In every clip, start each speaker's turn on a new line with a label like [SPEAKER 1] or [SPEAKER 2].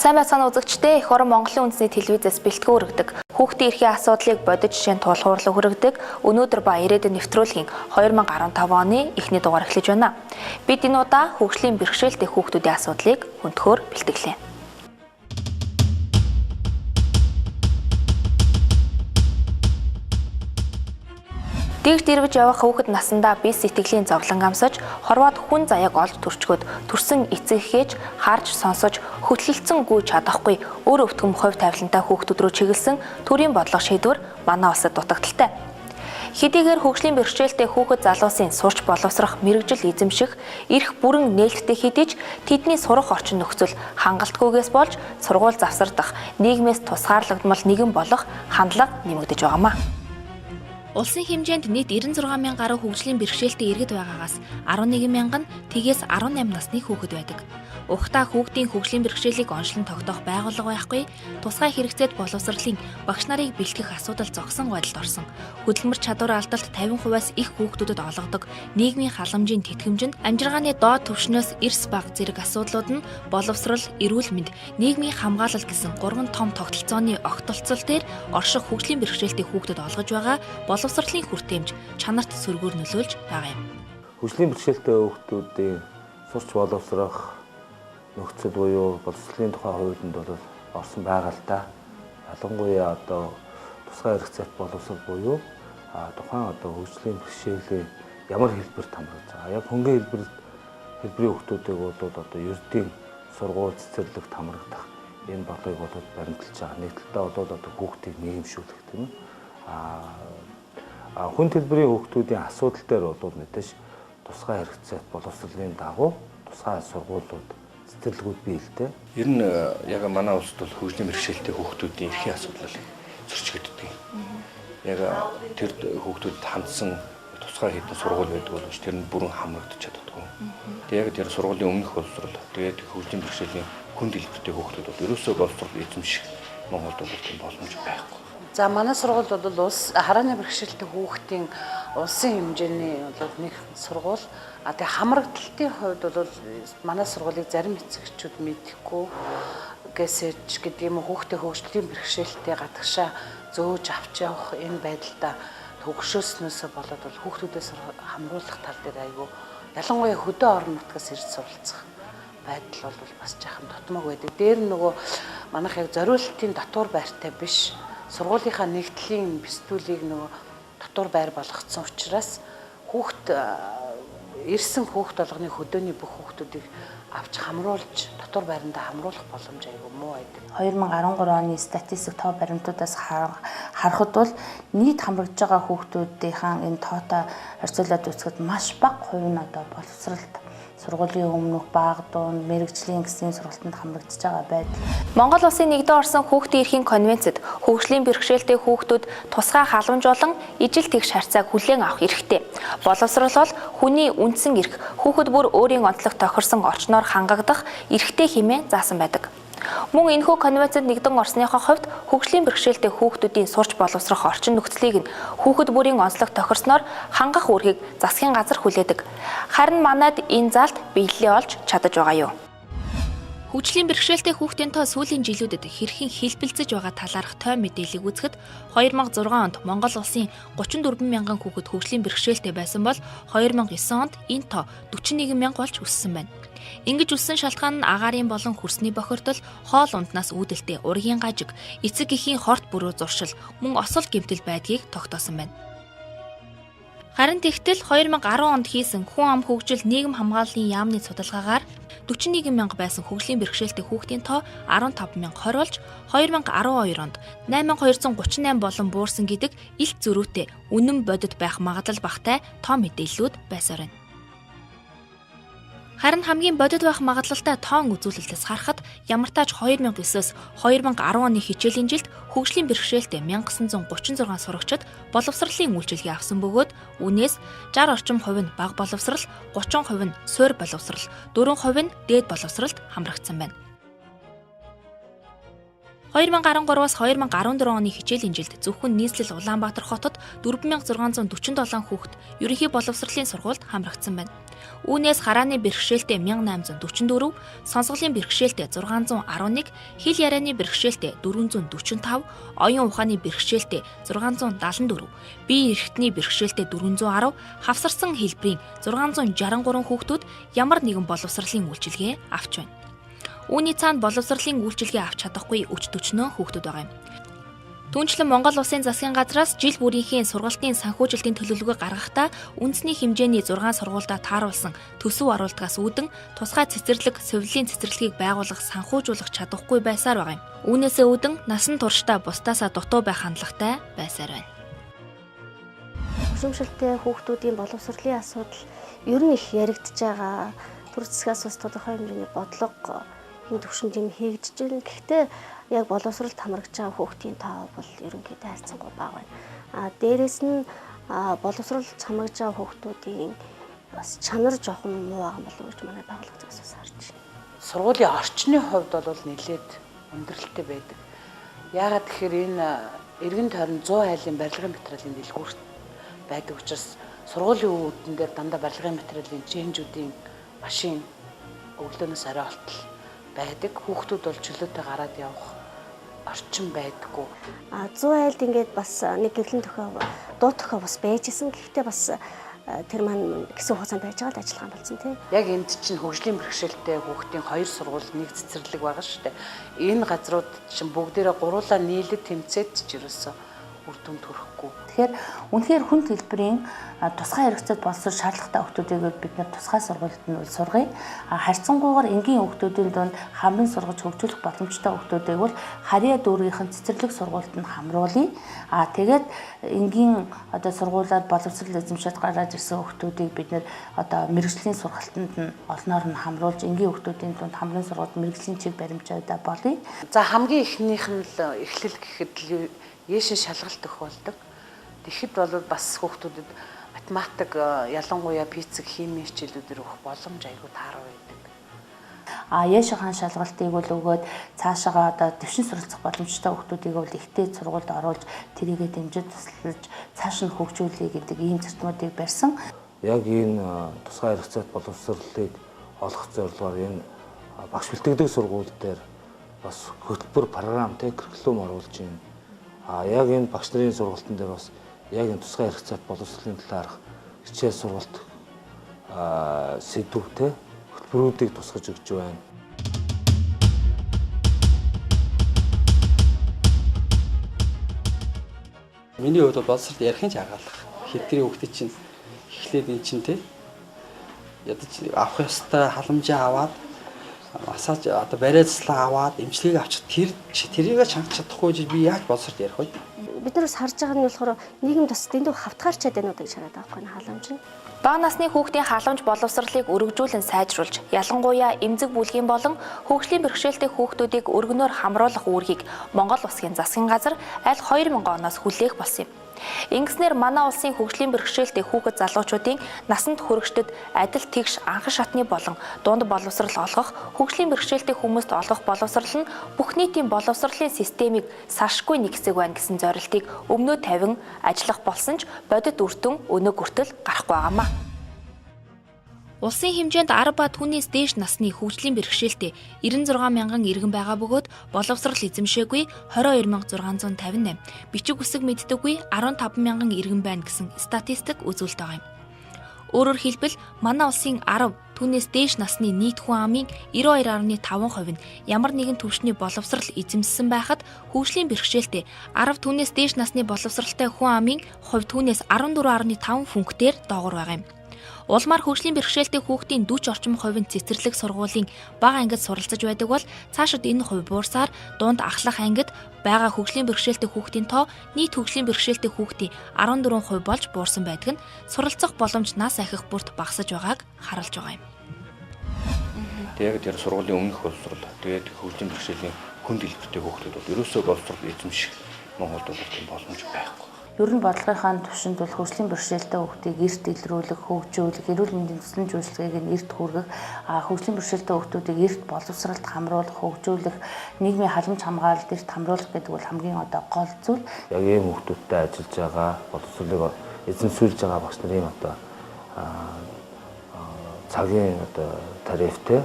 [SPEAKER 1] Сайн байцгаана үзэгчдээ, эх орон Монголын үндэсний телевизээс бэлтгэн өргөдөг. Хүүхдийн эрхийн асуудлыг бодит жишээнд тулгуурлан хүргэдэг. Өнөөдөр ба ирээдүйн нэвтрүүлгийн 2015 оны эхний дугаар эхлэж байна. Бид энэ удаа хөгжлийн бэрхшээлтэй хүүхдүүдийн асуудлыг хүндхөөр бэлтгэлээ. Дэгж дэрвэж явах хүүхэд насандаа бие сэтгэлийн зовлон амсаж, хорвоод хүн заяаг олж төрчгөөд төрсөн эцэг эхээж харж сонсож хөтлөлцөн гүйж чадахгүй өөр өвтгөм хувь тавилантай хүүхдүүд рүү чиглэсэн төрийн бодлого шийдвэр манай улсад дутагдaltaй. Хэдийгээр хөгжлийн бэрхшээлтэй хүүхэд залуусын сурч боловсрох мэргэжил эзэмших эрх бүрэн нээлттэй хэдий ч тэдний сурах орчин нөхцөл хангалтгүйгээс болж сургууль завсардах, нийгмээс тусгаарлагдмал нэгэн болох хандлага нэмэгдэж байгаамаа. Улсын хэмжээнд нийт 96 мянган гаруй хөгжлийн бэрхшээлтэй иргэд байгаагаас 11 мянган нь тэгээс 18 насны хүүхэд байдаг. Ухтаа хүүхдийн хөгжлийн бэрхшээлийг онцлон тогтоох байгууллага байхгүй, тусгай хэрэгцээд боловсролын багш нарыг бэлтгэх асуудал зогсон байдалд орсон. Хөдөлмөр чадвар алдалт 50%-аас их хүүхдүүдэд олгодог нийгмийн халамжийн тэтгэмж нь амжиргааны доод түвшнөөс эрс бага зэрэг асуудлууд нь боловсрол, эрүүл мэнд, нийгмийн хамгаалал гэсэн гурван том тогтолцооны огтолцол дээр орших хөгжлийн бэрхшээлтэй хүүхдэд олгож байгаа боловсролын хүртээмж чанарт сөргөөр нөлөөлж байгаа юм.
[SPEAKER 2] Хөгжлийн бэрхшээлтэй хүүхдүүдийн сурч боловсрох нөхцөл буюу боловсролын тухай хуулинд бол орсон байгаа л да. Ялангуяа одоо тусгай хэрэгцээт боловсрол буюу тухайн одоо хөгжлийн бэрхшээлийн ямар хэлбэрт хамрагдаж байгаа. Яг хөнгөн хэлбэрийн хүүхдүүдийг бол одоо ердийн сургууль цэцэрлэгт хамрагдах энэ бодлогыг бол баримталж байгаа. Нэг талдаа бол одоо хүүхдийг нийгэмшүүлэх, тийм ээ. Хүн төлбөрийн хүүхдүүдийн асуудал дээр бол мэдээж тусгай хэрэгцээт боловсролын дагуу тусгай сургуулиуд, цэцэрлэгүүд бий л дээ.
[SPEAKER 3] Ер нь яг манай улсад бол хөгжлийн бэрхшээлтэй хүүхдүүдийн эрхийн асуудал зөрчигддөг. Яг тэр хүүхдүүдэд хандсан тусгай хэдэн сургууль байдаг боловч тэр нь бүрэн хамрагдаж чаддаггүй. Тэгээ яг тэр сургуулийн өмнөх боловсрол, тэгээд хөгжлийн бэрхшээлийн хүнд хэлбэртэй хүүхдүүд бол ерөөсөө боловсрол эзэмших Монголд бол тийм боломж байхгүй.
[SPEAKER 4] За манай сургууль бол улс харааны бэрхшээлтэй хүүхдийн улсын хэмжээний бол нэг сургууль. А тэгээ хамрагдалтын хувьд бол манай сургуулийг зарим эцэгчүүд мэдэхгүй гэсэж гэдэг юм уу, хүүхдээ хөгжлийн бэрхшээлтэй гадагшаа зөөж авч явах энэ байдалда төгшөөснөөсөө болоод бол хүүхдүүдээс хамруулах тал дээр айгүй ялангуяа хөдөө орон нутгаас ирж суралцах байдал бол бас жаахан дутмаг байдаг. Дээр нь нөгөө манайх яг зориултын дотуур байртай биш. Сургуулийнхаа нэгдлийн бэстүүлийг нөгөө дотуур байр болгоцсон учраас хүүхд ирсэн хүүхд болгоны хөдөөний бүх хүүхдүүдийг авч хамруулж дотуур байрандаа хамруулах боломж айгүй муу байдаг.
[SPEAKER 5] 2013 оны статистик тоо баримтуудаас харахад бол нийт хамрагдж байгаа хүүхдүүдийнхаа энэ тоотой харьцуулаад үзэхэд маш бага хувь нь одоо боловсролд сургуулийн өмнөх бага дунд мэргэжлийн гэсэн сургалтанд хамрагдж байгаа байдал.
[SPEAKER 1] Монгол улсын нэгдэн орсон хүүхдийн эрхийн конвенцэд хөгжлийн бэрхшээлтэй хүүхдүүд тусгай халамж болон ижил тэгш харьцааг хүлээн авах эрхтэй. Боловсрол бол хүний үндсэн эрх, хүүхэд бүр өөрийн онцлог тохирсон орчноор хангагдах эрхтэй хэмээн заасан байдаг. Мөн энэхүү конвенцэд нэгдэн орсныхоо хувьд хөгжлийн бэрхшээлтэй хүүхдүүдийн сурч боловсрох орчин нөхцөлийг нь хүүхэд бүрийн онцлог тохирсноор хангах үүргийг засгийн газар хүлээдэг. Харин манайд энэ заалт биелэлээ олж чадаж байгаа юу? Хөгжлийн бэрхшээлтэй хүүхдийн тоо сүүлийн жилүүдэд хэрхэн хэлбэлзэж байгаа талаарх той мэдээллийг үзэхэд 2006 онд Монгол улсын 34 мянган хүүхэд хөгжлийн бэрхшээлтэй байсан бол 2009 онд энэ тоо 41 мянга болж өссөн байна. Ингэж өссөн шалтгаан нь агаарын болон хөрсний бохирдол, хоол унднаас үүдэлтэй ургийн гажиг, эцэг эхийн хорт бүрөө зуршил, мөн осол гэмтэл байдгийг тогтоосон байна. Харин тэгтэл 2010 онд хийсэн хүн ам хөгжил нийгэм хамгааллын яамны судалгаагаар 41 мянга байсан хөгжлийн бэрхшээлтэй хүүхдийн тоо 15,020 болж 2012 онд 8238 болон буурсан гэдэг илт зөрүүтэй үнэн бодит байх магадлал багатай тоо мэдээллүүд байсаар байна. Харин хамгийн бодит байх магадлалтай тоон үзүүлэлтээс харахад ямартаач 2009-өөс 2010 оны хичээлийн жилд хөгжлийн бэрхшээлтэй 1936 сурагчид боловсролын үйлчилгээ авсан бөгөөд үүнээс 60 орчим хувь нь бага боловсрол, 30% нь суурь боловсрол, 4% нь дээд боловсролд хамрагдсан байна. 2013-аас 2014 оны хичээлийн жилд зөвхөн нийслэл Улаанбаатар хотод 4647 хүүхэд ерөнхий боловсролын сургуульд хамрагдсан байна. Үүнээс харааны бэрхшээлтэй 1844, сонсголын бэрхшээлтэй 611, хэл ярианы бэрхшээлтэй 445, оюун ухааны бэрхшээлтэй 674, бие эрхтний бэрхшээлтэй 410, хавсарсан хэлбэрийн 663 хүүхдүүд ямар нэгэн боловсролын үйлчилгээ авч байна. Үүний цаана боловсролын үйлчилгээ авч чадахгүй өч төчнөө хүүхдүүд байгаа юм. Түүнчлэн Монгол Улсын засгийн газраас жил бүрийнхээ сургалтын санхүүжилтийн төлөвлөгөө гаргахдаа үндэсний хэмжээний 6 сургуульдаа тааруулсан төсөв оруулдгаас үүдэн тусгай цэцэрлэг, совиллын цэцэрлэгийг байгуулах, санхүүжүүлэх чадахгүй байсаар байгаа юм. Үүнээсээ үүдэн насан туршдаа бусдаасаа дутуу байх хандлагатай байсаар байна.
[SPEAKER 6] Хөшөмшөлтэй хүүхдүүдийн боловсролын асуудал ер нь их яригдж байгаа. Төр засгаас бас тодорхой хэмжээний бодлого энэ төвшөнд юм хийгдэж байна. Гэхдээ яг боловсролд хамрагдж байгаа хүүхдийн тоо бол ерөнхийдөө харьцангуй бага байна. А дээрэс нь боловсролд хамрагдж байгаа хүүхдүүдийн бас чанар жоохон муу байгаа болов уу гэж манай байгууллага зүгээс бас харж байна.
[SPEAKER 4] Сургуулийн орчны хувьд бол нэлээд өндөрлөлттэй байдаг. Яагаад тэгэхээр энэ эргэн тойрон 100 айлын барилгын материалын дэлгүүрт байдаг учраас сургуулийн үүдэн дээр дандаа барилгын материалын чэнжүүдийн машин өглөөнөөс орой болтол байдаг. Хүүхдүүд бол чөлөөтэй гараад явах орчин байдаггүй.
[SPEAKER 6] А 100 айлд ингээд бас нэг гэрлэн төхөө дуу төхөө бас байж исэн. Гэхдээ бас тэр маань хэсэг хугацаанд байж байгаа л ажиллагаа болсон тийм.
[SPEAKER 4] Яг энд чинь хөгжлийн бэрхшээлтэй хүүхдийн 2 сургууль нэг цэцэрлэг байгаа шүү дээ. Энэ газрууд чинь бүгдээрээ гуруулаа нийлээд тэмцээд ч ерөөсөө үр дүнд хүрэхгүй.
[SPEAKER 5] Тэгэхээр үнэхээр хүн төлбөрийн тусгай хэрэгцээд боловсрол шаардлагатай хүүхдүүдийг бид нар тусгай сургуульд нь сургая. Харьцангуйгаар энгийн хүүхдүүдийн дунд хамран сургаж хөгжүүлэх боломжтой хүүхдүүдийг бол харьяа дүүргийнхэн цэцэрлэг сургуульд нь хамруулъя. Тэгээд энгийн одоо сургуулиар боловсрол эзэмшээд гараад ирсэн хүүхдүүдийг бид нар одоо мэргэжлийн сургалтанд нь олноор нь хамруулж энгийн хүүхдүүдийн дунд хамран сургууль мэргэжлийн чиг баримжаадаа болъё.
[SPEAKER 4] За хамгийн эхнийх нь л эхлэл гэхэд л Яшин шалгалт өгөх болдог. Тэгэхэд бол бас хүүхдүүдэд математик, ялангуяа физик, хими хичээлүүдээр өгөх боломж айгүй тааруу байдаг.
[SPEAKER 5] Яшин хаан шалгалтыг бол өгөөд цаашаага одоо төвшин суралцах боломжтой хүүхдүүдийг бол ихтэй сургуульд оруулж тэрийгэ дэмжиж туслаж цааш нь хөгжүүлэе гэдэг ийм зарчмуудыг барьсан.
[SPEAKER 2] Яг энэ тусгай хэрэгцээт боловсролыг олох зорилгоор энэ багш бэлтгэдэг сургууль дээр бас хөтөлбөр програм тэ curriculum оруулж байна. Яг энэ багш нарын сургалтын дээр бас яг энэ тусгай хэрэгцээт боловсролын талаарх хичээл сургалт сэдвүүтэй хөтөлбөрүүдийг тусгаж өгч байна.
[SPEAKER 7] Миний хувьд бол боловсрол ярихын ч хагаалах. Хэдний хүүхдээ чинь эхлээд эн чинь те ядаж авах ёстой халамжаа аваад массаж одоо бариа заслаа аваад эмчилгээг авчих тэрийг чанга чадахгүй гэж би яаж боловсрол ярих вэ?
[SPEAKER 6] Бид нар бас харж байгаа нь болохоор нийгэмд бас дэндүү хавтгаарчаад байна уу гэж хараад байгаа байхгүй халамж нь.
[SPEAKER 1] Бага насны хүүхдийн халамж боловсролыг өргөжүүлэн сайжруулж, ялангуяа эмзэг бүлгийн болон хөгжлийн бэрхшээлтэй хүүхдүүдийг өргөнөөр хамруулах үүргийг Монгол Улсын засгийн газар аль 2000 оноос хүлээх болсон юм. Ингэснээр манай улсын хөгжлийн бэрхшээлтэй хүүхэд залуучуудын насанд хүрэгчдэд адил тэгш анхан шатны болон дунд боловсрол олгох, хөгжлийн бэрхшээлтэй хүмүүст олгох боловсрол нь бүх нийтийн боловсролын системийг саршгүй нэг хэсэг байна гэсэн зорилтыг өмнөө тавин ажиллах болсон ч бодит үр дүн өнөө хүртэл гарахгүй байгаамаа. Улсын хэмжээнд 10 ба түүнээс дээш насны хөгжлийн бэрхшээлтэй 96 мянган иргэн байгаа бөгөөд боловсрол эзэмшээгүй 22658, бичиг үсэг мэддэггүй 15 мянган иргэн байна гэсэн статистик үзүүлэлт байгаа юм. Өөрөөр хэлбэл манай улсын 10 түүнээс дээш насны нийт хүн амын 92.5% нь ямар нэгэн түвшний боловсрол эзэмссэн байхад хөгжлийн бэрхшээлтэй 10 түүнээс дээш насны боловсролтой хүн амын хувь түүнээс 14.5 фүнхтээр доогуур байгаа юм. Улмаар хөгжлийн бэрхшээлтэй хүүхдийн 40 орчим хувь нь цэцэрлэг сургуулийн бага ангид суралцаж байдаг бол цаашид энэ хувь буурсаар дунд ахлах ангид байгаа хөгжлийн бэрхшээлтэй хүүхдийн тоо нийт хөгжлийн бэрхшээлтэй хүүхдийн 14% болж буурсан байдаг нь суралцах боломж нас ахих бүрт багасж байгааг харуулж байгаа юм.
[SPEAKER 3] Тэгээд яг тэр сургуулийн өмнөх боловсрол тэгээд хөгжлийн бэрхшээлийн хүнд хэлбэртэй хүүхдүүд бол ерөөсөө боловсрол эзэмших Монголд бол тийм боломж байхгүй.
[SPEAKER 5] Ер нь бодлогынхаа түвшинд бол хөгжлийн бэрхшээлтэй хүүхдийг эрт илрүүлэх, хөгжүүлэх, эрүүл мэндийн тусламж үйлчилгээг нь эрт хүргэх, хөгжлийн бэрхшээлтэй хүүхдүүдийг эрт боловсролд хамруулах, хөгжүүлэх, нийгмийн халамж хамгаалалд эрт хамруулах гэдэг бол хамгийн одоо гол зүйл.
[SPEAKER 2] Яг ийм хүүхдүүдтэй ажиллаж байгаа, боловсролыг эзэмсүүлж байгаа багш нарын одоо Цагийн одоо тарифтэй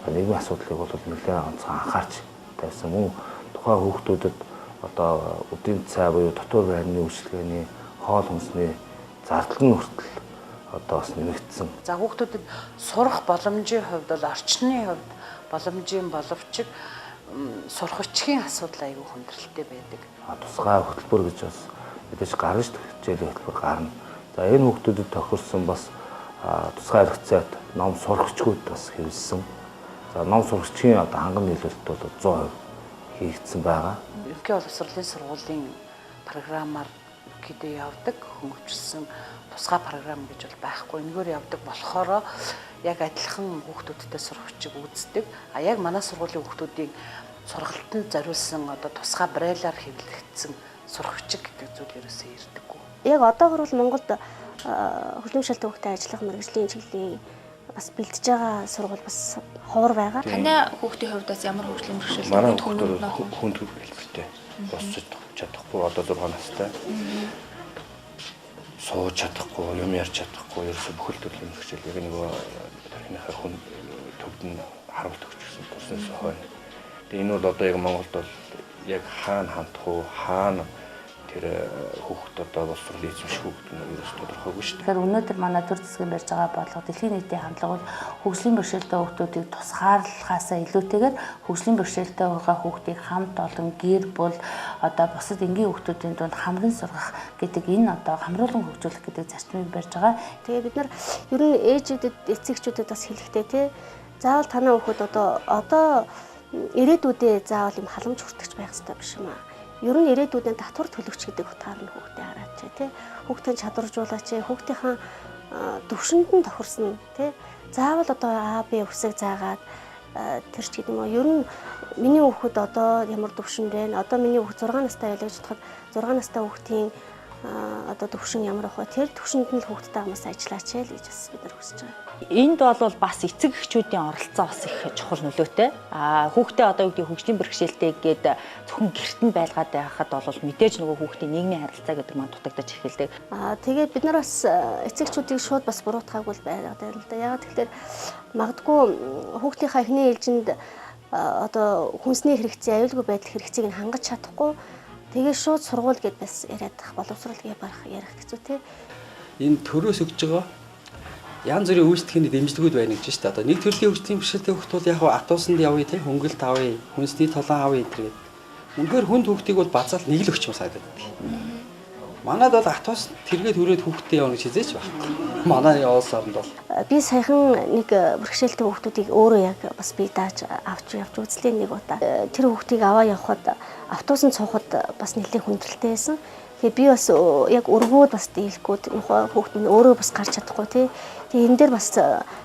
[SPEAKER 2] нийгмийн асуудлыг бол нэлээд онцгой анхаарч тавьсан. Мөн тухайн хүүхдүүдэд одоо өдрийн цай буюу дотуур байрны үйлчилгээний хоол хүнсний зардал нь хүртэл одоо бас нэмэгдсэн.
[SPEAKER 4] За хүүхдүүдэд сурах боломжийн хувьд бол орчны хувьд боломжийн боловч сурах хүчгийн асуудал аюул хүндрэлтэй байдаг.
[SPEAKER 2] Тусгай хөтөлбөр гэж бас мэдээж гарна шүү дээ. Хичээлийн хөтөлбөр гарна. За энэ хүүхдүүдэд тохирсон бас тусгай хэрэгцээт ном сурагчгууд бас хэвлсэн. За ном сурагчийн одоо ханган нийлүүлэлт бол 100% хийгдсэн байгаа.
[SPEAKER 4] Ерөнхий боловсролын сургуулийн програмаар ерөнхийдөө явдаг хөнгөвчлсөн тусгай програм гэж бол байхгүй. Энэгээр явдаг болохоор яг адилхан хүүхдүүдтэй сурагчийг үздэг. А яг манай сургуулийн хүүхдүүдийн сургалтанд зориулсан одоо тусгай брайлаар хэвлэгдсэн сурагчиг гэдэг зүйл ерөөсөө ирдэггүй.
[SPEAKER 6] Яг одоогор бол Монголд хөгжлийн бэрхшээлтэй хүүхдэд ажиллах мэргэжлийн чиглэлийн бас бэлтэж байгаа сургууль бас ховор байгаа.
[SPEAKER 1] Таны хүүхдийн хувьд бас ямар хөгжлийн бэрхшээлтэй
[SPEAKER 3] Манай хүүхдүүд хүнд хэлбэртэй босч чадахгүй одоо 6 настай. Сууж чадахгүй, юм ярьж чадахгүй, ерөөсө бүхэл төрлийн бэрхшээл яг нөгөө тархиныхаа хүн төвд нь харуулт өгч гисэн төрснөөс хойно. Тэгээ энэ бол одоо яг Монголд бол яг хаана хандах уу, хаана тэр хүүхд одоо боловсрол эзэмших үү гэдэг нь ерөөсөө тодорхойгүй шүү дээ.
[SPEAKER 5] Тэгэхээр өнөөдөр манай төр засгийн барьж байгаа бодлого дэлхийн нийтийн хандлага бол хөгжлийн бэрхшээлтэй хүүхдүүдийг тусгаарлахаасаа илүүтэйгээр хөгжлийн бэрхшээлтэй байгаа хүүхдийг хамт олон гэр бүл одоо бусад энгийн хүүхдүүдийн дунд хамран сургах гэдэг энэ одоо хамруулан хөгжүүлэх гэдэг зарчмыг барьж байгаа.
[SPEAKER 6] Тэгээ бид нар ер нь ээжүүдэд эцэгчүүдэд бас хэлэхдээ тий заавал танай хүүхэд одоо ирээдүйдээ заавал юм халамж хүртэгч байх хэрэгтэй биш юм аа. Ер нь ирээдүйдээ татвар төлөгч гэдэг утгаар нь хүүхдээ хараач тий. Хүүхдээ чадваржуулаач, хүүхдийнхээ төвшөнд нь тохирсон тий. Заавал одоо А Б үсэг заагаад тэр ч гэдэг юм уу. Ер нь миний хүүхэд одоо ямар төвшөнд байна? Одоо миний хүүхэд 6 настай байлаа гэж бодоход 6 настай хүүхдийн одоо төвшин ямар ах вэ? Тэр төвшөнд нь л хүүхдтэйгээ бас ажиллаач л гэж бас бид нар хүсэж байгаа.
[SPEAKER 8] Энд бол бас эцэг эхчүүдийн оролцоо бас их чухал нөлөөтэй. А хүүхдээ одоо юу гэдэг хөгжлийн бэрхшээлтэй гээд зөвхөн гэрт нь байлгаад байхад бол мэдээж нөгөө хүүхдийн нийгмийн харилцаа гэдэг маань дутагдаж эхэлдэг.
[SPEAKER 6] Тэгээд бид нар бас эцэгчүүдийг шууд бас буруутгаагүй л байгаад байна л да. Яагаад тэгэхээр магадгүй хүүхдийнхаа эхний ээлжинд одоо хүнсний хэрэгцээ, аюулгүй байдал хэрэгцээг нь хангаж чадахгүй тэгээ шууд сургууль гэдээ бас яриад боловсрол гэж барах ярих хэцүү те.
[SPEAKER 7] Энэ төрөөс өгж байгаа янз бүрийн үйлчлэгээний дэмжлэгүүд байна гэж шүү дээ. Одоо нэг төрлийн хөгжлийн бэрхшээлтэй хүүхд бол яг атуусанд явъя те, хөнгөлт авъя, хүнсний толон авъя энэ гэдэг. Үнэхээр хүнд хүүхдийг бол базаал нэг л өгч юм санагдаад байдаг. Манад бол атуус тэргээд хүрээд хүүхдтэй явна гэж хизээч байхгүй. Манай улс оронд бол
[SPEAKER 6] би саяхан нэг бэрхшээлтэй хүүхдүүдийг өөрөө яг бас би дааж авч явж үзлээ нэг удаа. Тэр хүүхдийг аваа явхад автобусанд суухад бас нэлээд хүндрэлтэй байсан. Тэгээ би бас яг өргөөд бас дийлэхгүй хүүхд минь өөрөө бас гарч чадахгүй тий. Тэгээ энэ дээр бас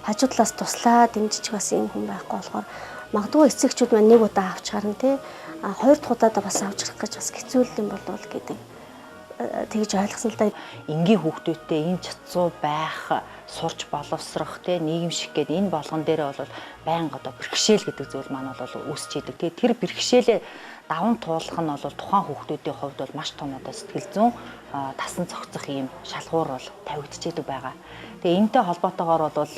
[SPEAKER 6] хажуу талаас туслаа дэмжиж бас юм хүн байхгүй болохоор магадгүй эцэгчүүд маань нэг удаа авч гарна тий. А хоёр дахь удаадаа бас авч гарах гэж бас хэцүү юм болов гэдэг тэгж ойлгосон л да.
[SPEAKER 8] Энгийн хүүхдүүдтэй энэ чацуу байх, сурч боловсрох те нийгэмших гээд энэ болгон дээрээ бол байнга одоо бэрхшээл гэдэг зүйл маань бол үүсч идэг. Тэгээ тэр бэрхшээлээ даван туулах нь бол тухайн хүүхдүүдийн хувьд бол маш том одоо сэтгэл зүйн тасан зохицох юм шалгуур бол тавигдчихэдэг байгаа. Тэгээ энэтэй холбоотойгоор бол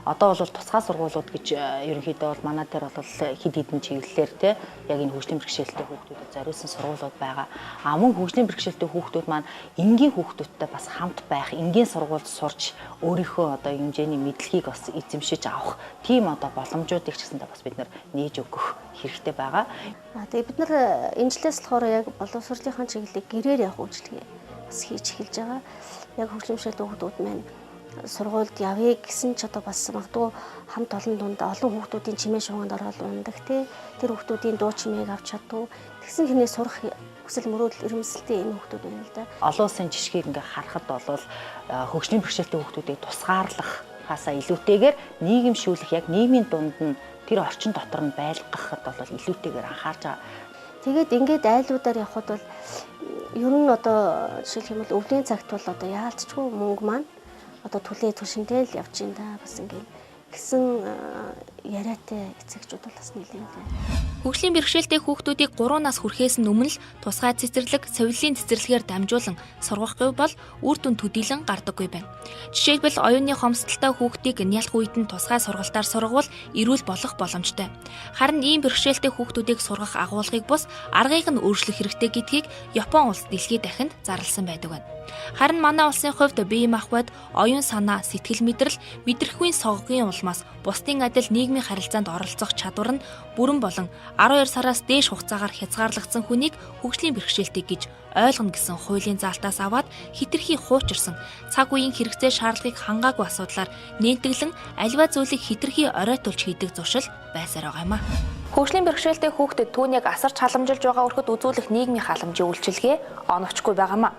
[SPEAKER 8] одоо бол тусгай сургуулиуд гэж ерөнхийдөө бол манай дээр бол хэд хэдэн чиглэлээр те яг энэ хөгжлийн бэрхшээлтэй хүүхдүүдэд зориулсан сургуулиуд байгаа. А мөн хөгжлийн бэрхшээлтэй хүүхдүүд маань энгийн хүүхдүүдтэй бас хамт байх, энгийн сургуульд сурч өөрийнхөө одоо хэмжээний мэдлэгийг бас эзэмшиж авах тийм одоо боломжуудыг ч гэсэндээ бас бид нээж өгөх хэрэгтэй байгаа.
[SPEAKER 6] Тэгээ бид нар энэ жилээс болохоор яг боловсролынхаа чиглэлийг гэрээр явах үйлчилгээ бас хийж эхэлж байгаа. Яг хөгжлийн бэрхшээлтэй хүүхдүүд маань сургуульд явъя гэсэн ч одоо бас магадгүй хамт олон дунд олон хүүхдүүдийн чимээ шууганд ороод ундаг тий. Тэр хүүхдүүдийн дуу чимээг авч чаддгүй. Тэгсэн хэрнээ сурах хүсэл мөрөөдөл эрмэлзэлтэй энэ хүүхдүүд байна л да.
[SPEAKER 8] Олон улсын жишгийг ингээ харахад бол хөгжлийн бэрхшээлтэй хүүхдүүдийг тусгаарлах хаасаа илүүтэйгээр нийгэмшүүлэх яг нийгмийн дунд нь тэр орчин дотор нь байлгахад бол илүүтэйгээр анхаарч байгаа.
[SPEAKER 6] Тэгээд ингээд айлуудаар явхад бол ер нь одоо жишээлх юм бол өвлийн цагт бол одоо яалтчгүй мөнгө маань одоо түлээ түшинтэй л явж байна да бас ингээд гэсэн яриатай эцэгчүүд бол бас нэлээд байна.
[SPEAKER 1] Хөгжлийн бэрхшээлтэй хүүхдүүдийг 3 нас хүрэхээс нь өмнө л тусгай цэцэрлэг, цовдлын цэцэрлэгээр дамжуулан сургахгүй бол үр дүн төдийлөн гардаггүй байна. Жишээлбэл, оюуны хомсдолтой хүүхдийг нялх үед нь тусгай сургалтаар сургавал эрүүл болох боломжтой. Харин ийм бэрхшээлтэй хүүхдүүдийг сургах агуулгыг бус аргыг нь өөрчлөх хэрэгтэй гэдгийг Япон улс дэлхийд дахинд зарласан байдаг байна. Харин манай улсын хувьд бие махбод, оюун санаа, сэтгэл мэдрэл, мэдрэхүйн соггийн улмаас бусдын адил нийгмийн харилцаанд оролцох чадвар нь бүрэн болон 12 сараас дээш хугацаагаар хязгаарлагдсан хүнийг хөгжлийн бэрхшээлтэй гэж ойлгоно гэсэн хуулийн заалтаас аваад хэтэрхий хуучирсан цаг үеийн хэрэгцээ шаардлагыг хангаагүй асуудлаар нээлтгэлэн аливаа зүйлийг хэтэрхий оройтулж хийдэг зуршил байсаар байгаа юм а. Хөгжлийн бэрхшээлтэй хүүхдэд түүнийг асарч халамжилж байгаа өрхөд үзүүлэх нийгмийн халамжийн үйлчилгээ оновчгүй байгаамаа.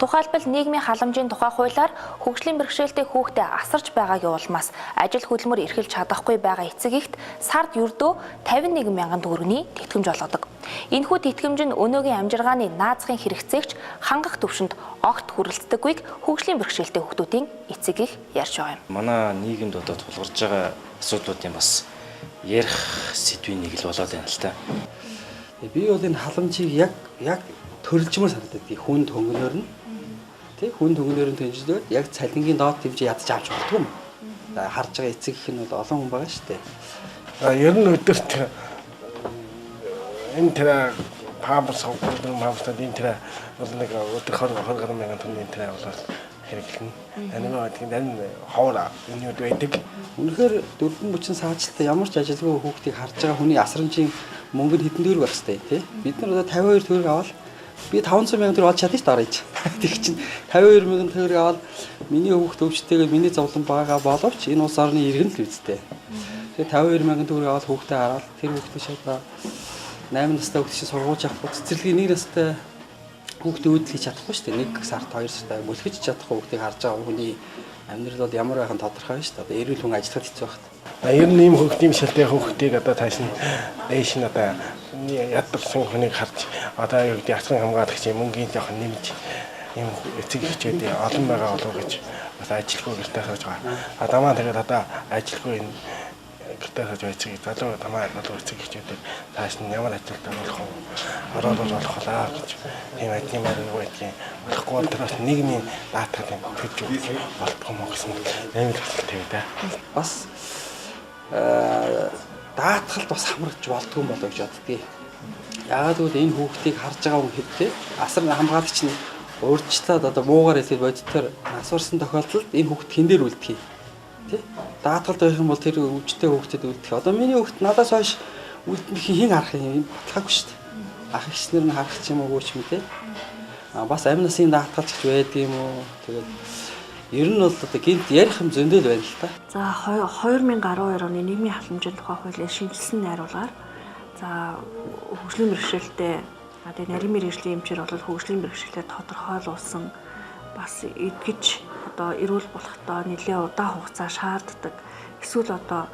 [SPEAKER 1] Тухайлбал, нийгмийн халамжийн тухай хуулиар хөгжлийн бэрхшээлтэй хүүхдээ асарч байгаагийн улмаас ажил хөдөлмөр эрхэлж чадахгүй байгаа эцэг эхт сард ердөө 51 мянган төгрөгийн тэтгэмж олгодог. Энэхүү тэтгэмж нь өнөөгийн амжиргааны наазахын хэрэгцээгч хангах түвшинд огт хүрэлцдэггүйг хөгжлийн бэрхшээлтэй хүүхдүүдийн эцэг эх ярьж байгаа юм.
[SPEAKER 3] Манай нийгэмд одоо тулгарч байгаа асуудлуудын бас ярих сэдвийн нэг л болоод байна л та.
[SPEAKER 7] Би бол энэ халамжийг яг төрөлжмөр санагдаад. Хүн төнгөнөр нь тий, хүн төнгөнөр нь тэнжлээд яг цалингийн доод хэмжээ ядаж авч болдгоо юм. Харж байгаа эцэг их нь бол олон хүн байгаа шүү дээ.
[SPEAKER 9] Ер нь өдөрт энэ тэр памперс памперсад энэ тэр бол нэг өдөр 20 20 гаруй мянган төгрөгийн тэр бол хэрэглэнэ. Анигаа гэдэг нь ховор юмнууд байдаг.
[SPEAKER 7] Үнэхээр 4 30 саачлалтай ямар ч ажилгүй хүүхдийг харж байгаа хүний асрамжийн мөнгө нь хэдэн төгрөг байх хэвтэй тий. Бид нар одоо 52 төгрөг авал би 500 мянган төгрөг олж чадна шүү дээ орж. Тэг чинь 52 мянган төгрөг авал миний хүүхд өвчтэйгээ миний зовлон байгаа боловч энэ улс орны иргэн л үсттэй. Тэгээ 52 мянган төгрөг авал хүүхдээ хараад тэр хүүхдээ шалгаа 8 настай хүүхд чинь сургуулж авахгүй, цэцэрлэгийн 1 настай хүүхдээ үүдэл хийж чадахгүй шүү дээ. 1 сард 2 сард мөлхөж чадахгүй хүүхдийг харж байгаа хүний амьдрал бол ямар байх нь тодорхой шүү дээ. Одоо эрүүл хүн ажиллахад хэцүү байх.
[SPEAKER 9] Ер нь ийм хүүхдийн шилтэй хүүхдийг одоо тааш нь дээш нь одоо ядарсан хүнийг харж одоо юу гэдэг асран хамгаалагч мөнгөний жоохон нэмж ийм эцэг эхчүүд олон байгаа болов гэж бас ажилгүй гэртээ сууж байгаа. А дамаа тэгээд одоо ажилгүй энэ гэртээ сууж байгаа эцэг залуу дамаа залуу эцэг эхчүүдийг тааш нь ямар ажилд оруулах вэ? Оруулах болох лаа гэж тийм ажлын байр юу гэдгийг болохгүй бол тэр бас нийгмийн даатгалын төлж болдгоо мó гэсэн амар асуудал тавь да.
[SPEAKER 7] Бас даатгалд бас хамрагдж болдгоо болоо гэж боддгийг. Яагаад гэвэл энэ хүүхдийг харж байгаа хүн хэвтэй асар хамгаалагч нь урьдчилаад одоо муугаар хэлээд бодитоор нас барсан тохиолдолд энэ хүүхд хэн дээр үлдэх юм? Тэ? Даатгалд байх юм бол тэр өвчтэй хүүхдэд үлдэх. Одоо миний хүүхд надаас хойш үлдэх хэн харах юм? Баталгаагүй шүү дээ. Ах эгчнэр нь харах ч юм уу ч юм те. А бас амь насын даатгалч гэж байдаг юм уу? Тэгээд ер нь бол одоо гинт ярих юм зөндөл байна л та.
[SPEAKER 10] За 2012 оны нийгмийн халамжийн тухай хуулийн шинжилсэн найруулгаар за хөгжлийн бэрхшээлтэй тэгээ нарийн мэргэжлийн эмчээр бол хөгжлийн бэрхшээлээ тодорхойлуулсан бас эдгэж одоо эрүүл болохдоо нэлээд удаан хугацаа шаарддаг эсвэл одоо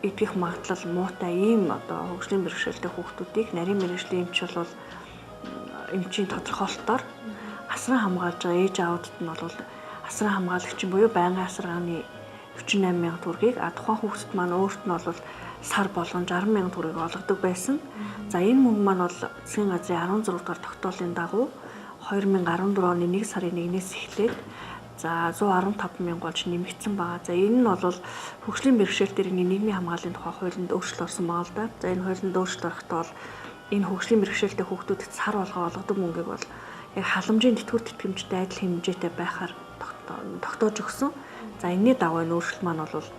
[SPEAKER 10] эдгэх магадлал муутай ийм одоо хөгжлийн бэрхшээлтэй хүүхдүүдийг нарийн мэргэжлийн эмч бол эмчийн тодорхойлолтоор асран хамгаалж байгаа ээж аавуудад нь бол асран хамгаалагч буюу байнгын асаргааны 48 мянган төгрөгийг, а тухайн хүүхдэд маань өөрт нь бол сар болгон 60 мянган төгрөгийг олгодог байсан. За энэ мөнгө маань бол засгийн газрын 16 дугаар тогтоолын дагуу 2014 оны 1 сарын 1-ээс эхлээд за 115 мянга болж нэмэгдсэн байгаа. За энэ нь бол хөгжлийн бэрхшээлтэй нийгмийн хамгааллын тухай хуулинд өөрчлөлт орсон байгаа л да. За энэ хуулинд өөрчлөлт орохдоо бол энэ хөгжлийн бэрхшээлтэй хүүхдүүдэд сар болгоо олгодог мөнгийг бол яг халамжийн тэтгэвэр тэтгэмжтэй адил хэмжээтэй байхаар тогтоож өгсөн. За энэний дагуу энэ өөрчлөлт маань бол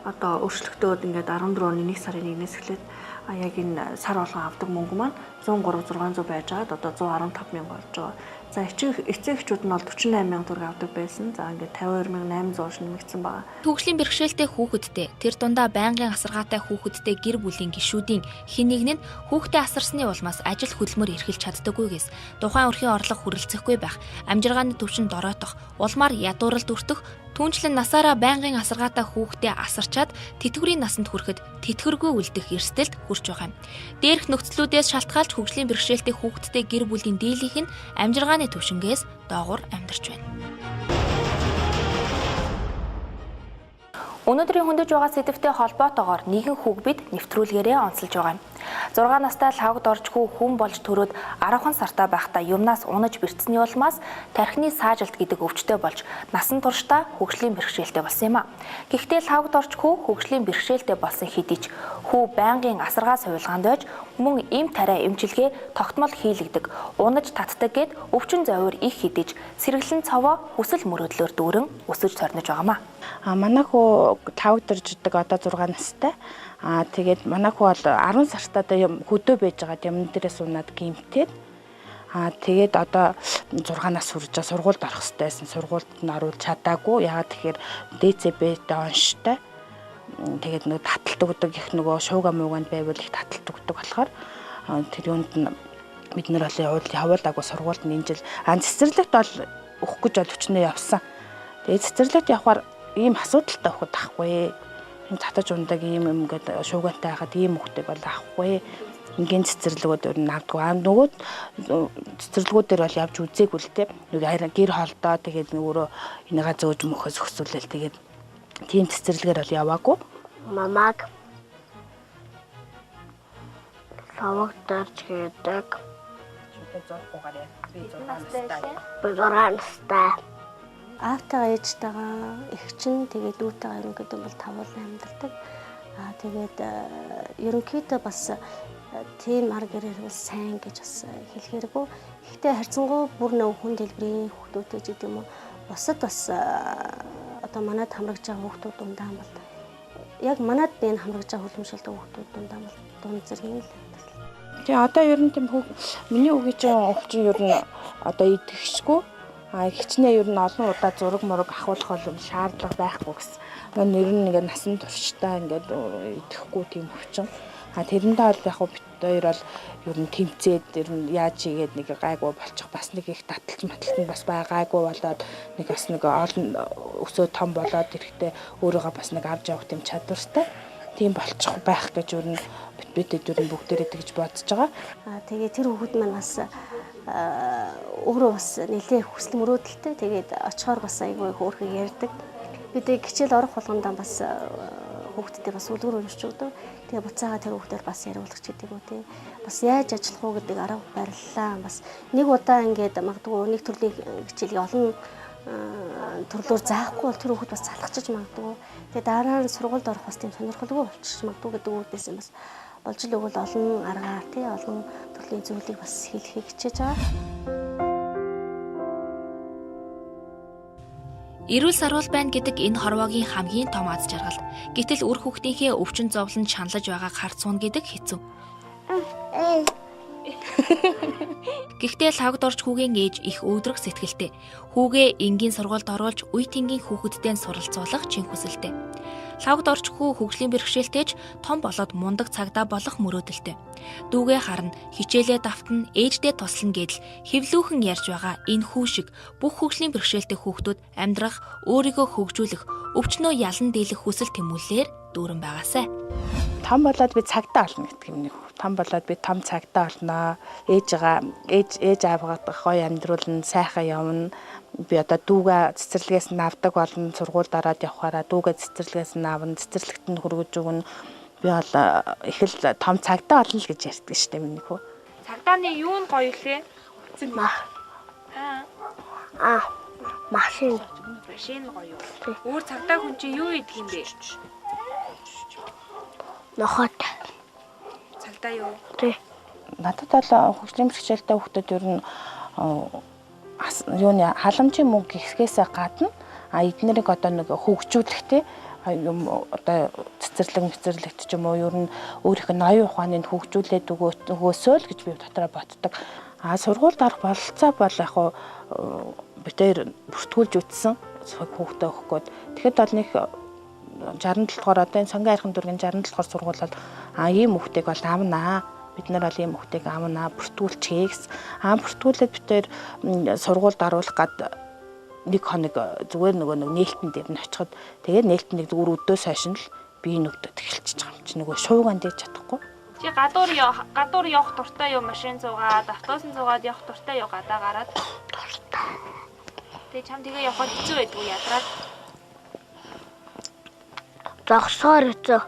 [SPEAKER 10] одоо өөрчлөгдөөд ингээд 14 оны 1 сарын 1-ээс эхлээд яг энэ сар болгон авдаг мөнгө маань 103 600 байж байгаад одоо 115 мянга болж байгаа. За эцэг эхчүүд нь бол 48 мянга төгрөг авдаг байсан. За ингээд 52 800 ш нэмэгдсэн байгаа.
[SPEAKER 1] Хөгжлийн бэрхшээлтэй хүүхэдтэй, тэр дундаа байнгын асаргаатай хүүхэдтэй гэр бүлийн гишүүдийн хэн нэг нь хүүхдээ асарсны улмаас ажил хөдөлмөр эрхэлж чаддаггүйгээс тухайн өрхийн орлого хүрэлцэхгүй байх, амжиргааны түвшин дороотох, улмаар ядууралд өртөх, түүнчлэн насаараа байнгын асаргаатай хүүхдээ асарчаад тэтгэврийн насанд хүрэхэд тэтгэвргүй үлдэх эрсдэлд хүрч байгаа юм. Дээрх нөхцлүүдээс шалтгаалж хөгжлийн бэрхшээлтэй хүүхэдтэй гэр бүлийн дийлэнх нь амжиргааны түвшингээс доогуур амьдарч байна. Өнөөдрийн хөндөж байгаа сэдэвтэй холбоотойгоор нэгэн хүүг бид нэвтрүүлгээрээ онцолж байгаа юм. 6 настай лавгад орж хүү хүн болж төрөөд 10 сартаа байхдаа юмнаас унаж бэртсэний улмаас тархины саажилт гэдэг өвчтөй болж насан туршдаа хөгжлийн бэрхшээлтэй болсон юм а. Гэхдээ лавгад орж хүү хөгжлийн бэрхшээлтэй болсон хэдий ч хүү байнгын асаргаа сувилгаанд байж мөн эм тариа эмчилгээ тогтмол хийлэгдэг, унаж татдаг гэд өвчин зовиур их хэдий ч сэргэлэн цовоо хүсэл мөрөөдлөөр дүүрэн өсөж сорнож байгаамаа.
[SPEAKER 5] Манай хүү тавагдэрждэг одоо 6 настай. Тэгээд манай хүү бол 10 сартаа одоо юм хөдөө байж байгаад юм дээрээс унаад гимтээд тэгээд одоо 6 нас хүрж байгаа сургуульд орох хэрэгтэй байсан. Сургуульд нь оруулж чадаагүй. Яагаад тэгэхээр ДЦБ-тэй онштой. Тэгээд нөгөө таталт өгдөг их нөгөө шууга мууганд байвал их таталт өгдөг болохоор тэр юунд нь бид нар бол явуулаагүй сургуульд нь энэ жил цэцэрлэгт бол өгөх гэж бол өчнөө явсан. Тэгээд цэцэрлэгт явахаар ийм асуудалтай өгөхөд ахгүй. Ийм татаж ундаг ийм юм ингээд шуугантай байхад ийм хөхтэйг бол авахгүй. Ингийн цэцэрлэгүүд өөр нь авдаггүй. Нөгөө цэцэрлэгүүдээр бол явж үзээгүй л те. Нэг гэр холдоо тэгээд өөрөө энийга зөөж мөхөөс өксүүлэл тэгээд тийм цэцэрлэгээр бол яваагүй.
[SPEAKER 11] Мамаг лавг дарж гэдэг.
[SPEAKER 5] Зурхгүйгээр яа. Би 6 настай.
[SPEAKER 11] Би 6 настай.
[SPEAKER 6] Аавтайгаа ээжтэйгээ эх чинь тэгээд дүүтэйгээ ерөнхийдөө бол тавуулан амьдардаг. Тэгээд ерөнхийдөө бас тийм ар гэрээр бол сайн гэж бас хэлэхэргүй. Гэхдээ харьцангуй бүр нэг хүн дэлбэрийн хүүхдүүдтэй ч гэдэг юм уу. Бусад бас одоо манад хамрагж байгаа хүүхдүүд дундаа бол яг манад энэ хамрагж байгаа хүлэмжшилтэй хүүхдүүд дундаа бол дунд зэргийн л амьдрал.
[SPEAKER 5] Тэгээ одоо ер нь тийм миний үгийн чинь өвчин ер нь одоо идэвхшгүй. Хичнээн ер нь олон удаа зураг мураг ахуулах бол шаардлага байхгүй гэсэн. Нэр нь ингээд насан туршдаа ингээд идэхгүй тийм өвчин. Тэрэндээ бол яг бит хоёр бол ер нь тэмцээд ер нь яаж ийгээд нэг гайгүй болчих бас нэг их таталж маталт нь бас байгаагүй болоод нэг бас нэг олон өсөө том болоод ирэхдээ өөрийгөө бас нэг авч явах тийм чадвартай тийм болчих байх гэж ер нь битэд ер нь бүгдээрээ тэгж бодож байгаа.
[SPEAKER 6] Тэгээ тэр хүүхэд маань бас өөрөө бас нэлээ хүсэл мөрөөдөлтэй. Тэгээд очихоор бас айгүй хөөрхөн ярьдаг. Бид хичээл орох болгондоо бас хүүхдүүдээ бас үлгэр уншиж өгдөг. Тэгээ буцаага тэр хүүхдээр бас яриулах гэдэг үү те. Бас яаж ажиллах уу гэдэг арга бариллаа. Бас нэг удаа ингээд магадгүй нэг төрлийн хичээлийг олон төрлөөр заахгүй бол тэр хүүхэд бас залхачиж магадгүй. Тэгээ дараа нь сургуульд орох бас тийм сонирхолгүй болчих магадгүй гэдэг үүднээс бас болж л өгвөл олон аргаар тий олон төрлийн зүйлийг бас хэлэхийг хичээж байгаа.
[SPEAKER 1] Эрүүл саруул байна гэдэг энэ хорвоогийн хамгийн том аз жаргал. Гэтэл үр хүүхдийнхээ өвчин зовлон шаналж байгааг харц суuna гэдэг хэцүү. Гэхдээ лавгад орж хүүгийн ээж их өвдрөх сэтгэлтэй. Хүүгээ энгийн сургуульд оруулж үе тэнгийн хүүхэдтэй суралцуулах чин хүсэлтэй. Лавгад орж хүү хөгжлийн бэрхшээлтэй ч том болоод мундаг цагдаа болох мөрөөдөлтэй. Дүүгээ харна, хичээлээ давтна, ээждээ туслана гэдэл хэвлүүхэн ярьж байгаа энэ хүү шиг бүх хөгжлийн бэрхшээлтэй хүүхдүүд амьдрах, өөрийгөө хөгжүүлэх, өвчнөө ялан дийлэх хүсэл тэмүүллээр дүүрэн байгаасай.
[SPEAKER 5] Том болоод би цагдаа болно гэдэг юм нэг. Том болоод би том цагдаа болноо. Ээж аавгаа гоё амьдруулна, сайхан явна. Би одоо дүүгээ цэцэрлэгээс нь авдаг болно, сургуульд ороод явхаараа дүүгээ цэцэрлэгээс нь авна, цэцэрлэгт нь хүргэж өгнө. Би бол их л том цагдаа болно л гэж ярьдаг шүү дээ миний хүү.
[SPEAKER 1] Цагдааны юу нь гоё лээ?
[SPEAKER 11] Машин.
[SPEAKER 1] Машин гоё. Өөр цагдаа хүн чинь юу идэх юм бэ?
[SPEAKER 11] Нохот.
[SPEAKER 1] Цагдаа юу?
[SPEAKER 11] Тий.
[SPEAKER 5] Надад бол хөгжлийн бэрхшээлтэй хүүхдүүд ер нь юуны халамжийн мөнгө гэхээсээ гадна эднэрийг одоо нэг хөгжүүлэх те юм одоо цэцэрлэг мэцэрлэгт ч юм уу ер нь өөрийнх нь оюун ухааныг хөгжүүлээд өгөөсөө л гэж би дотроо боддог. Сургуульд орох бололцоо бол яг хуу бид хоёр бүртгүүлж үтсэн хүүхдээ өгөх гээд. Тэгэхэд бол нэг 67 дугаар одоо энэ Сонгон хайрхан дүүргийн 67 дугаар сургууль бол ийм хүүхдийг бол авнаа. Бид нар бол ийм хүүхдийг авнаа, бүртгүүлчихье гэсэн. Бүртгүүлээд бид хоёр сургуульд оруулах гад нэг хоног зүгээр нөгөө нэг нээлтэн дээр нь очиход тэгээд нээлтэн нэг зүгээр өдөөс хойш нь л би нүгдэд эхэлчихэж байгаа юм чи нөгөө шууган дэж чадахгүй.
[SPEAKER 1] Чи гадуур явах дуртай юу? Машин зуугаад, автобусын зуугаад явах дуртай юу? Гадаа гараад
[SPEAKER 11] дуртай.
[SPEAKER 1] Тэгээ чам тэгээ явахад хэцүү байдгүй ядраад?
[SPEAKER 11] Зогсоор хэцүү.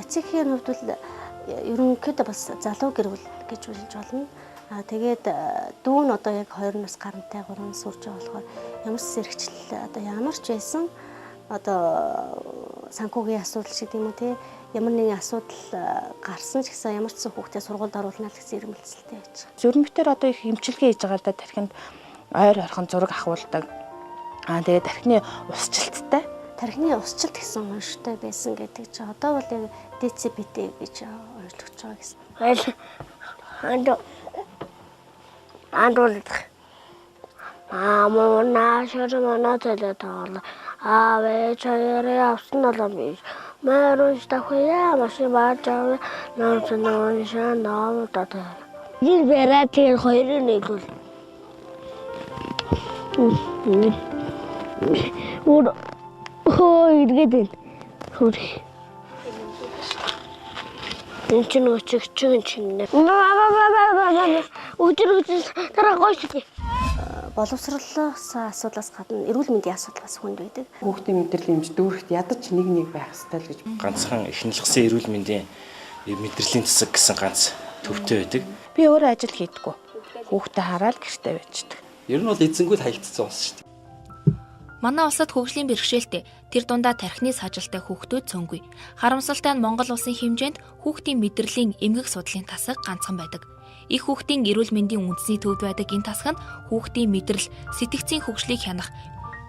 [SPEAKER 6] Эцэг эхийн хувьд бол ерөнхийдөө бас залуу гэр бүл гэж хэлж болно. Тэгээд дүү нь одоо яг 2 нас гарантай 3 нас сурж байгаа болохоор ямар ч сэрэгчлэл одоо ямар ч байсан одоо санхүүгийн асуудал шиг тийм үү те ямар нэгэн асуудал гарсан ч гэсэн ямар ч сан хүүхдээ сургуульд оруулна л гэсэн эрмэлзэлтэй байж байгаа.
[SPEAKER 5] Зөрмөгтөр одоо их эмчилгээ хийж байгаа л да, тархинд ойр орхон зураг ахуулдаг. Тэгээд тархины усчлалттай.
[SPEAKER 6] Тархины усчлалт гэсэн унштай байсан гэдэг чинь одоо бол яг ДЦПТ гэж онцлогдож байгаа гэсэн.
[SPEAKER 11] Андуулах. Маамуу наашир манай төлөө тоолоо. Аав ээж хоёрын авсан бол биш. Мөрөж тахья машин бааж аваа. Нууц нууншаа ноом тата. Энэ бэрэ тэр хоёрын нэг л. Үр хөө эргээд байна. Хөрх. Энэ чинь өчигч чинь. Өдөр өдөр дараа гоё шүү дээ.
[SPEAKER 6] Боловсролоос асуудлаас гадна эрүүл мэндийн асуудал бас хүнд байдаг.
[SPEAKER 4] Хүүхдийн мэдрэлийн эмч дүүрэгт ядаж нэг нэг байх ёстой л гэж.
[SPEAKER 3] Ганцхан эхнэлгсэн эрүүл мэндийн мэдрэлийн засаг гэсэн ганц төвтэй байдаг.
[SPEAKER 5] Би өөрөө ажил хийдэггүй. Хүүхдээ хараад гэртээ байждаг.
[SPEAKER 7] Ер нь бол эзэнгүй л хаягдсан улс шүү дээ.
[SPEAKER 1] Манай улсад хөгжлийн бэрхшээлтэй тэр дундаа тархины сажилтай хүүхдүүд цөөнгүй. Харамсалтай нь Монгол улсын хэмжээнд хүүхдийн мэдрэлийн эмгэг судлалын тасаг ганцхан байдаг. Их хүүхдийн эрүүл мэндийн үндэсний төвд байдаг энэ тасаг нь хүүхдийн мэдрэл, сэтгцийн хөгжлийг хянах,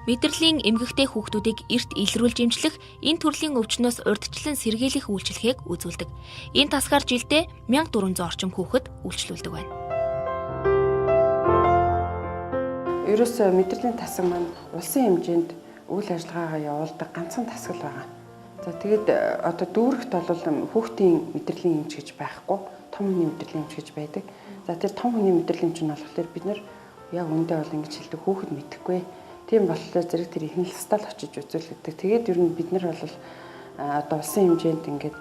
[SPEAKER 1] мэдрэлийн эмгэгтэй хүүхдүүдийг эрт илрүүлж эмчлэх, энэ төрлийн өвчнөөс урьдчилан сэргийлэх үйлчилгээг үзүүлдэг. Энэ тасгаар жилдээ 1400 орчим хүүхэд үйлчлүүлдэг байна.
[SPEAKER 4] Ерөөсөө мэдрэлийн тасаг маань улсын хэмжээнд үйл ажиллагаагаа явуулдаг ганцхан тасгал байгаа. За тэгээд одоо дүүрэгт бол хүүхдийн мэдрэлийн эмч гэж байхгүй, том хүний мэдрэлийн эмч гэж байдаг. За тэр том хүний мэдрэлийн эмч нь болохоор бид нар яг үндэ бол ингэж хэлдэг, хүүхэд мэдэхгүй. Тийм болохоор зэрэг тэр ихэнх стал очиж үзүүлдэг. Тэгээд ер нь бид нар бол одоо улсын хэмжээнд ингээд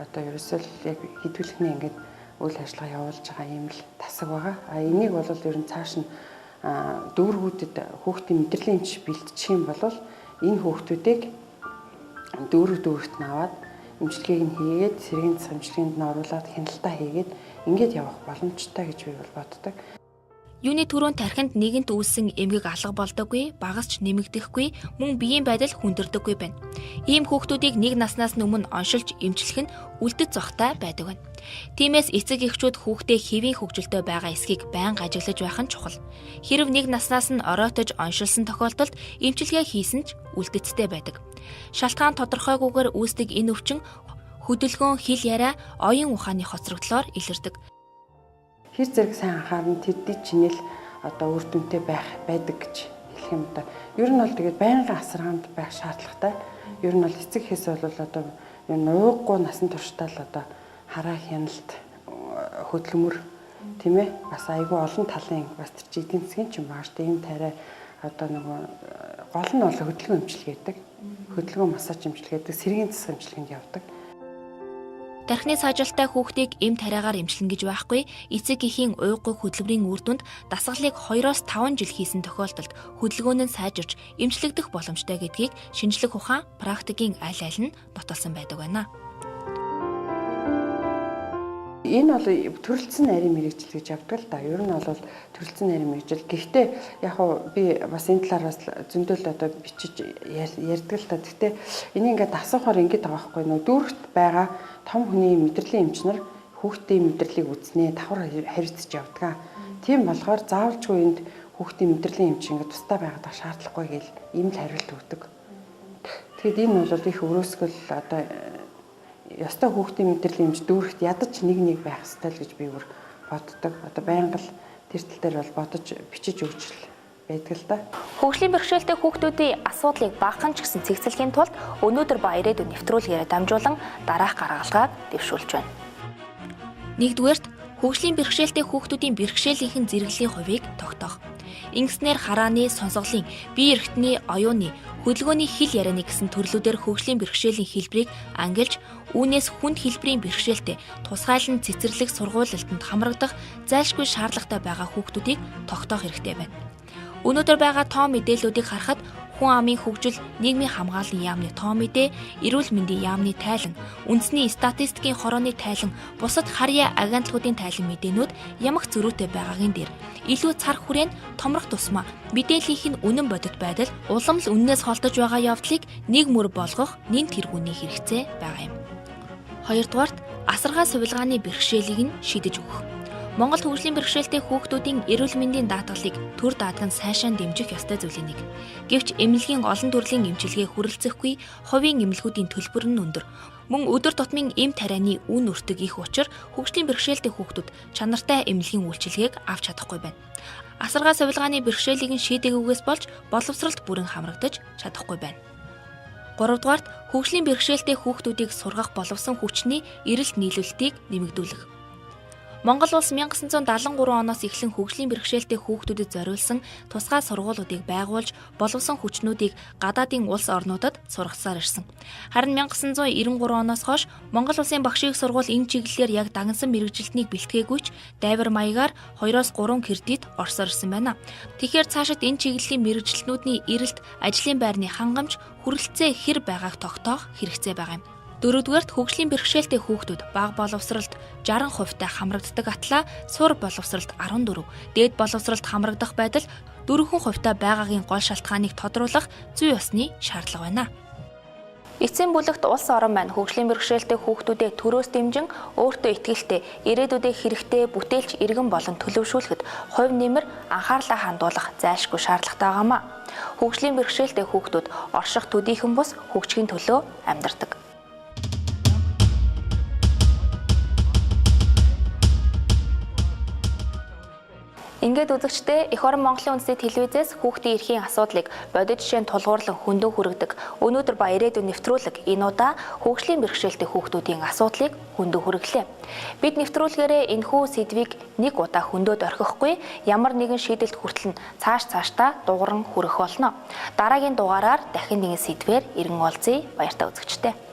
[SPEAKER 4] одоо ерөөсөө л яг хэдвэрлэхний ингээд үйл ажиллагаа явуулж байгаа юм л тасаг байгаа. А энийг бол ер нь цааш нь дүүргүүдэд хүүхдийн мэдрэлийн эмч бэлтжих юм бол энэ хүүхдүүдийг дүүрэг дүүрэгт нь аваад эмчилгээг нь хийгээд сэргийн засах эмчилгээнд нь оруулаад хяналтаа хийгээд ингээд явах боломжтой гэж би бол боддог.
[SPEAKER 1] Юуны түрүүн тархинд нэгэнт үүссэн эмгэг алга болдоггүй, багас ч нэмэгдэхгүй, мөн биеийн байдал хүндэрдэггүй байна. Ийм хүүхдүүдийг нэг наснаас өмнө оншилж эмчлэх нь үлдэж зохтой байдаг байна. Тиймээс эцэг эхчүүд хүүхдээ хэвийн хөгжилтэй байгаа эсхийг байнга ажиглаж байх нь чухал. Хэрв нэг наснаас нь оройтож оншилсан тохиолдолд эмчилгээ хийсэн ч үлдэцтэй байдаг. Шалтгаан тодорхойгүйгээр үүсдэг энэ өвчин хөдөлгөөн, хэл яриа, оюун ухааны хоцрогдлоор илэрдэг.
[SPEAKER 4] Хэр зэрэг сайн анхаарна тэдний чинэл одоо үр дүнтэй байх байдаг гэж хэлэх юм да. Ер нь бол тэгээд байнгын асаргаанд байх шаардлагатай. Ер нь бол эцэг эхээс бол одоо ер нь ууггүй насан туршдаа л одоо хараа хяналт хөдөлмөр тийм ээ бас айгүй олон талын бас тэр чи эдийн засгийн ч юм бааш тийм тариа одоо нөгөө гол нь бол хөдөлгөөн эмчилгээдэг. Хөдөлгөөн массаж эмчилгээдэг, сэргийн засах эмчилгээнд явдаг.
[SPEAKER 1] Тархины саажилттай хүүхдийг эм тариагаар эмчлэн гэж байхгүй, эцэг эхийн уйггүй хөдөлмөрийн үр дүнд дасгалыг 2-5 жил хийсэн тохиолдолд хөдөлгөөн нь сайжирч эмчлэгдэх боломжтой гэдгийг шинжлэх ухаан практикийн аль аль нь нотолсон байдаг байна.
[SPEAKER 4] Энэ бол төрөлцсөн нарийн мэргэжил гэж явдаг л да. Ер нь бол төрөлцсөн нарийн мэргэжил. Гэхдээ яг хуу би бас энэ талаар бас зөндөл одоо бичиж ярьдаг л та. Гэхдээ энийг ингээд асуухаар ингэж байгаа байхгүй нөө дүүрэгт байгаа том хүний мэдрэлийн эмч нар хүүхдийн мэдрэлийг үзнэ, давхар харилцаж явдаг. Тийм болохоор заавалчгүй энд хүүхдийн мэдрэлийн эмч ингээд тусдаа байгаад шаардлагагүй гэл ийм л хариулт өгдөг. Тэгэхэд энэ бол их өрөөсгөл одоо ёстой хүүхдийн мэдрэлийн эмч дүүрэгт ядаж нэг нэг байх ёстой л гэж би бүр боддог. Одоо байнга л тэр тал дээр бол бодож бичиж өгч л байдаг л да.
[SPEAKER 1] Хөгжлийн бэрхшээлтэй хүүхдүүдийн асуудлыг багахан ч гэсэн цэгцлэхийн тулд өнөөдөр ба ирээдүйн нэвтрүүлгээрээ дамжуулан дараах гаргалгааг дэвшүүлж байна. Нэгдүгээрт хөгжлийн бэрхшээлтэй хүүхдүүдийн бэрхшээлийнхэн зэрэглэлийн хувийг тогтоох. Ингэснээр харааны, сонсголын, бие эрхтний, оюуны, хөдөлгөөний хэл ярианы гэсэн төрлүүдээр хөгжлийн бэрхшээлийн хэлбэрийг ангилж, үүнээс хүнд хэлбэрийн бэрхшээлтэй тусгайлан цэцэрлэг сургуулилтанд хамрагдах зайлшгүй шаардлагатай байгаа хүүхдүүдийг тогтоох хэрэгтэй байна. Өнөөдөр байгаа тоо мэдээллүүдийг харахад Хүн амын хөгжил, нийгмийн хамгааллын яамны тоо мэдээ, эрүүл мэндийн яамны тайлан, үндэсний статистикийн хорооны тайлан, бусад харьяа агентлагуудын тайлан мэдээнүүд ямагт зөрүүтэй байгаагийн дээр илүү цар хүрээнд томрох тусмаа мэдээллийнх нь үнэн бодит байдал улам л үннээс холдож байгаа явдлыг нэг мөр болгох нэн тэргүүний хэрэгцээ байгаа юм. Хоёрдугаарт асаргаа сувилгааны бэрхшээлийг нь шийдэж өгөх. Монгол хөгжлийн бэрхшээлтэй хүүхдүүдийн эрүүл мэндийн даатгалыг төр даатган сайшаа дэмжих ёстой зүйлийн нэг. Гэвч эмнэлгийн олон төрлийн эмчилгээ хүрэлцэхгүй хувийн эмнэлгүүдийн төлбөр нь өндөр. Мөн өдөр тутмын эм тарианы үн өртөг их учир хөгжлийн бэрхшээлтэй хүүхдүүд чанартай эмнэлгийн үйлчилгээг авч чадахгүй байна. Асаргаа сувилгааны бэрхшээлийг нь шийдээгүйгээс болж боловсролд бүрэн хамрагдаж чадахгүй байна. Гуравдугаарт хөгжлийн бэрхшээлтэй хүүхдүүдийг сургах боловсон хүчний эрэлт нийлүүлэлтийг нэмэгдүүлэх. Монгол улс 1973 оноос эхлэн хөгжлийн бэрхшээлтэй хүүхдүүдэд зориулсан тусгай сургуулиудыг байгуулж, боловсон хүчнүүдийг гадаадын улс орнуудад сургасаар ирсэн. Харин 1993 оноос хойш Монгол улсын багш их сургууль энэ чиглэлээр яг дагнсан мэргэжилтнийг бэлтгээгүй ч дайвар маягаар 2-3 кредит орсоор ирсэн байна. Тэгэхээр цаашид энэ чиглэлийн мэргэжилтнүүдний эрэлт, ажлын байрны хангамж, хүрэлцээ хэр байгааг тогтоох хэрэгцээ байгаа юм. Дөрөвдүгээрт хөгжлийн бэрхшээлтэй хүүхдүүд бага боловсролд 60% та хамрагддаг атлаа сур боловсролд 14, дээд боловсролд хамрагдах байдал 4% та байгаагийн гол шалтгааныг тодруулах зүй ёсны шаардлага байна. Эцсийн бүлэгт улс орон маань хөгжлийн бэрхшээлтэй хүүхдүүдэд төрөөс дэмжин өөртөө итгэлтэй, ирээдүйдээ хэрэгтэй бүтээлч иргэн болон төлөвшүүлэхэд хувь нэмэр анхаарлаа хандуулах зайлшгүй шаардлагатай байгаамаа. Хөгжлийн бэрхшээлтэй хүүхдүүд орших төдийхөн бус хөгжихийн төлөө амьдардаг. Ингээд үзэгчдээ Эх орон Монголын үндэсний телевизээс хүүхдийн эрхийн асуудлыг бодит жишээнд тулгуурлан хөндөн хүргэдэг. Өнөөдөр ба ирээдүйн нэвтрүүлэг энэ удаа хөгжлийн бэрхшээлтэй хүүхдүүдийн асуудлыг хөндөн хүргэлээ. Бид нэвтрүүлгээрээ энэхүү сэдвийг нэг удаа хөндөд орхихгүй ямар нэгэн шийдэлт хүртэл нь цааш цаашдаа дууран хүргэх болно. Дараагийн дугаараар дахин нэгэн сэдвээр иргэн уулзъя. Баяртай үзэгчдээ.